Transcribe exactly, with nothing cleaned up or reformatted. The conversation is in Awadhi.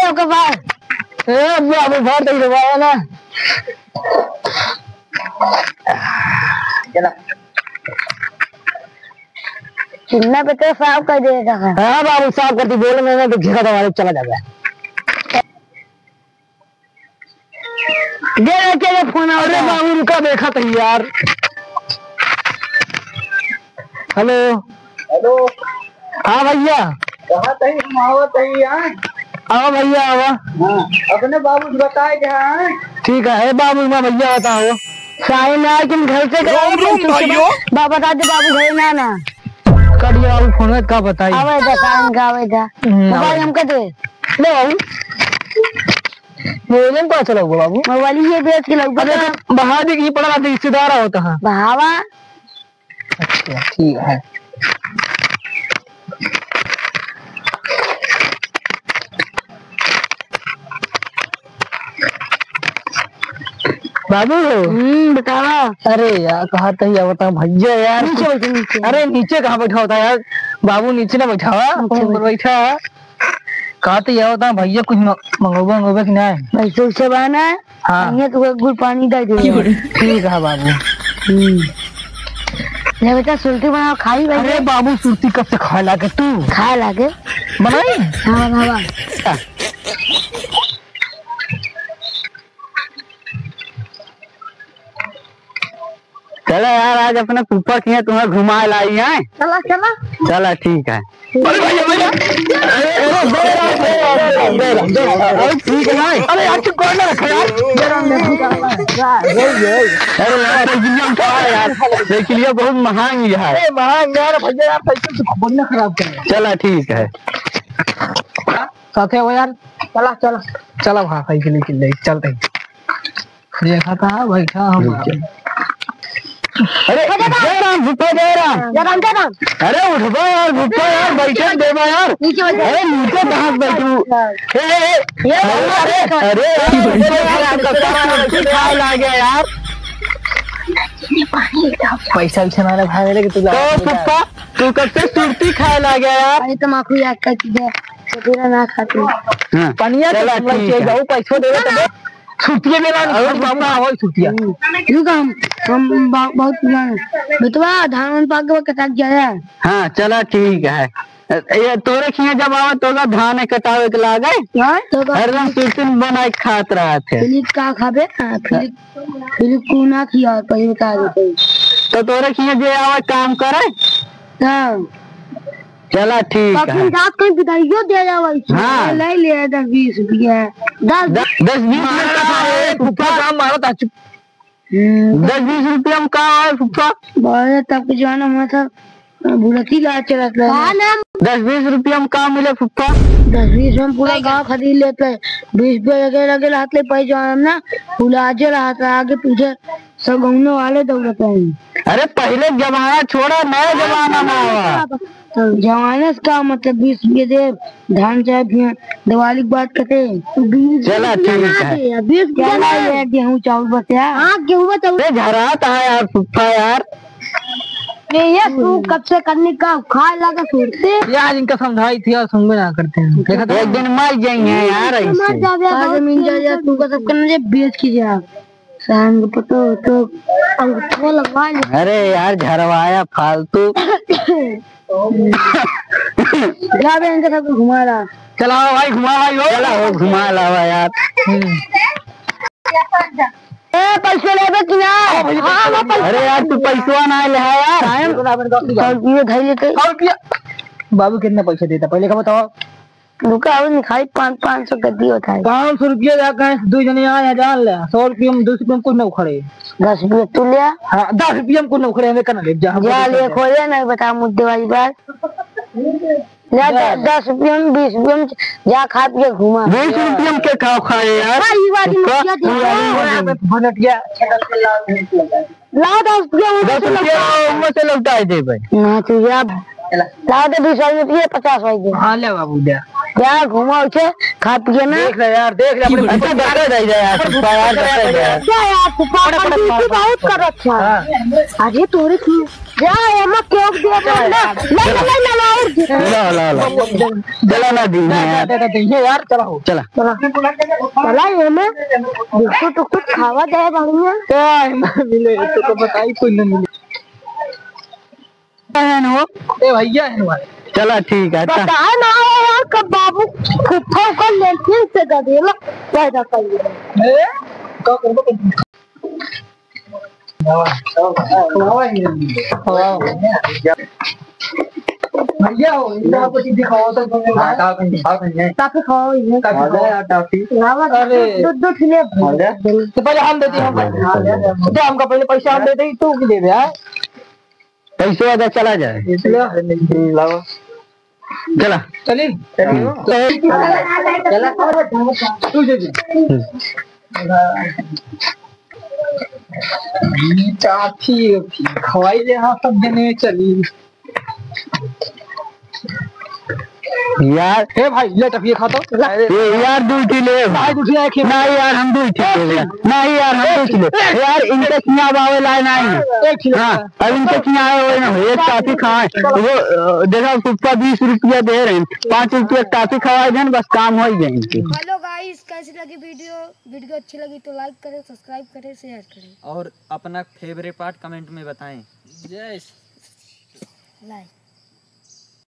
ओके, बाय। ए, बाबू, बहुत ही दबाया ना। चिन्ना पे तो साफ कर देगा। हाँ बाबू, साफ कर दी, बोले मैंने तो घेरा दबा दे, चला जाएगा। दे रहे तेरे फोन, अरे बाबू, रुका, देखा तो यार। हेलो। हेलो। हाँ भैया। कहाँ तही हम आवत हई यहाँ? आवा भैया, आवा। हाँ, अपने बाबू से बताए के, हाँ। ठीक है, ए बाबू, मैं भैया बताओ। सारे ना तुम घर से गए, रोम, रोम, तुम सुबह भाइयों। बा-, बता दे बाबू घर ना ना। कट गया बाबू, फोन में का बताई? आवे दा, सारे का आवे दा। हम्म, मोबाइल आवे। हमका दे। ले बाबू। मोबाइल में का चलाऊंगा बाबू? मोबाइल ये बेच के लाऊंगा। अरे तो बहा दे, ये पड़ा रिश्तेदार होता है। बहावा। अच्छा, ठीक है। बाबू हो। हम्म, बतावा। अरे यार, कहाँ तही आवता भैया यार। नीचे बैठो, नीचे। अरे नीचे कहाँ बैठा होता यार? बाबू नीचे ना बैठा हुआ, नीचे ऊपर बैठ। बैठा। कहाँ तही आवता भैया, कुछ म-, मंगोबा, मंगोबा कि नहीं? पैसे उसे बना। हाँ। ये तो गुड़ पानी दे दे। ठीक है बाबू। हम्म। ले बेटा, सुरती बनाओ, खाई भाई। अरे बाबू, सुरती कब से खाए लागे तू? खाए लागे। बनाई? हाँ, बनावा। चला यार, आज अपने फूफा के यहाँ तुम्हें घुमाए लाई है। चला, चला। चला, ठीक है। अरे भैया, भैया। अरे, अरे, दे रहा, दे रहा, दे रहा, दे रहा। अरे, ठीक है। अरे यार, तू कौन रखा यार? अरे यार, साइकिलिया का है यार? साइकिलिया बहुत महंगी है। अरे महंगा यार, भैया यार, साइकिल तो बढ़िया खराब कर। चला, ठीक है। साथे हो यार। चला, चला। चला, हाँ, साइकिल, साइकिल ले, चलते हैं। देखा था, बैठा हम। अरे, जय राम, फूफा, जय राम। जय राम, जय राम। अरे, उठबा यार, फूफा यार, बैठे देबा यार। नीचे बैठो। अरे, नीचे कहाँ से बैठू? ए, ए, ए, ये अरे, अरे, अरे, अरे, अरे, अरे, अरे, खाए लागे यार। पैसा भी छनाला भाई, लेकिन तू तो फूफा, तू कब से सुरती खाए लागे यार? अरे, तमाकू याद कर दे, तो तेरा ना खाते। हाँ, पनिया तो चला, ठीक है। बहुत पैसा देवे तबे। छुट्टिया में ना, और बाबू, हाँ, वही छुट्टिया। हम्म, ठीक है, हम, हम बा-, बहुत पुराने। बेटवा, धान वान पाक के कटाक जाया। हाँ, चला, ठीक है। ये तोरे खिया जब आवे, तो का धान कटावे के लागे? हाँ, तो का हरदम टिफिन बनाए के खात रहत है। फिलिप का खाबे? हाँ, फिलिप, फिलिप को ना खिया, कहीं बता देते। तो तोरे खिया जे आवे काम करे? हाँ। चला, ठीक है। अपन जात कहीं बिदाइयो दे जावे। हाँ। ले ले दस बीस रुपया। दस द-, दस बीस में मारा का है, है, फुफा का मारा था, चुप। हम्म। दस बीस रुपया में का है, फुफा? बोले तब के जमाना में था, भुलकी ला चलत रहे। का नाम? दस बीस रुपया में का मिले, फुफा? दस बीस में पूरा गाँव खरीद लेते। बीस रुपया लगे, लगे हाथ ले पाई जमाना में ना, भुला जे रहा था, आगे पीछे सब गाँव वाले दौड़त रहे। अरे, पहिले जमाना छोड़ा, नया जमाना में आवा। तो जमाना से का मतलब, बीस रुपये दे, धान चाहे फिर दिवाली के बाद कटे। चला, ठीक है। बीस रुपये चला ना। ये गेहूं चावल बस यार। हाँ, गेहूं चावल। ए, झरात है यार, फुफ्फा यार। ये, ये तू कब से करने का खाए लगा सुनते? यार, इनका समझाई थी यार, सुनबे ना करते हैं। देखा था? एक दिन मर जाएंगे यार, ऐसे। मर जावे, आज बहुत जमीन जायदाद तू का सब करना, ये बेच के जा। शाम को पतो तो अंगूठा लगवा ले। अरे यार, झरवाया फालतू। जा बे, इनके साथ घुमा रहा। चला भाई, घुमा भाई, हो। चला हो, घुमा लावा यार। हम्म। ए, पैसे लेबे कि ना? हाँ, हाँ, पैसे। अरे यार, तू पैसवा ना ले, हाँ यार। कायम। सौ रुपये धर लेते। सौ रुपया? बाबू कितना पैसा देता, पहले का बताओ। रुका, अभी निकाली पाँच, पाँच सौ गद्दी होता है। पाँच सौ रुपया जा कहीं से दो जने आए हैं, जान ले। सौ रुपया में, दो सौ रुपया में कुछ ना उखड़े। दस रुपया तू ले आ। हाँ, दस रुपया में कुछ ना उखड़े, हमें करना ले, जा, हम जा, ले, खोले, नहीं बता मुद्दे वाली बात। ले, जा। द-, दस रुपया में, बीस रुपया में, जा खा पी के घूमा। बीस रुपया में के खाओ खाए यार? हाँ, ये वाली मुखिया थी। भनटिया। लाओ दस रुपया, उनमें दस से रुपया लौटा। उनमें से लौटा ही देबे। ना, तू जा। लाओ तो बीस वाली दे, पचास वाली दे। हाँ, ले बाबू, दे। जा, घूमा उसे, खा पी के ना। देख ले यार, देख ले, अपने अच्छा, फुफा दे दे यार, फुफा यार, दे दे यार। क्या यार, फुफा, अरे, अरे, कंजूसी बहुत कर रखा है। हाँ। अरे, तोरे की, जा, एमा क्यों दे बोल ना? यार। ले, ले, ले, ले, और ला, ला, ला। चला ना दी, जा, जा, यार। जा, जा, जा, जा, यार, चला हो। चला। चला। चला, ये में बिस्कुट उस्कुट खावा जाए बढ़िया। का है ना मिले, तो, तो बताई कोई ना मिले। का है ना हो? ए भैया है ना। चला, ठीक है, अच्छा। बताए ना हो यार, कब बाबू फुफ्फा ओकर लेंथिन से गदेला पैदा कर लिया। ए, का करबो कर। भैया हो, इनका आपको चीज दिखाओ तो तुमने हाँ, बताया। टॉफी, टॉफी नहीं। टॉफी खाओ, ये। टॉफी खाओ। हाँ, टॉफी। लावा, अरे। दो, दो ठिले। हाँ, ले। तो पहले हम दे दी, हम हाँ, ले, ले, ले। दे हमका पहले पैसा हम दे दे, तू की दे दे, हाँ? पैसवा दे, चला जाए। ले। हम्म, लावा। चला। चलिए। चलिए। चला। तू दे दे। हम्म। ई चाची खवाई ले, हाँ, सब जने चली। यार। ए भाई, ले टफिए खा तो। ए यार, दुइ ठे ले। भाई, दुइ ठे एक ही। ना यार, हम दुइ ठे ले। ना यार, हम दुइ ठे ले। यार, इनके चियाँ बावे लाए ना ही। एक ठे ले। हाँ, अब इनके चियाँ आए हुए ना, एक टॉफी खाए। वो, अ, देखा, फुप्पा बीस रुपया दे रहे हैं, पाँच रुपया टॉफी खवाए देन, बस काम हो ही जाए इनके। Hello guys, कैसी लगी वीडियो? वीडियो अच्छी लगी तो लाइक करें, सब्सक्राइब करें, शेयर करें। और अपना फेवरेट पार्ट कमेंट में बताएं। जय। लाइक।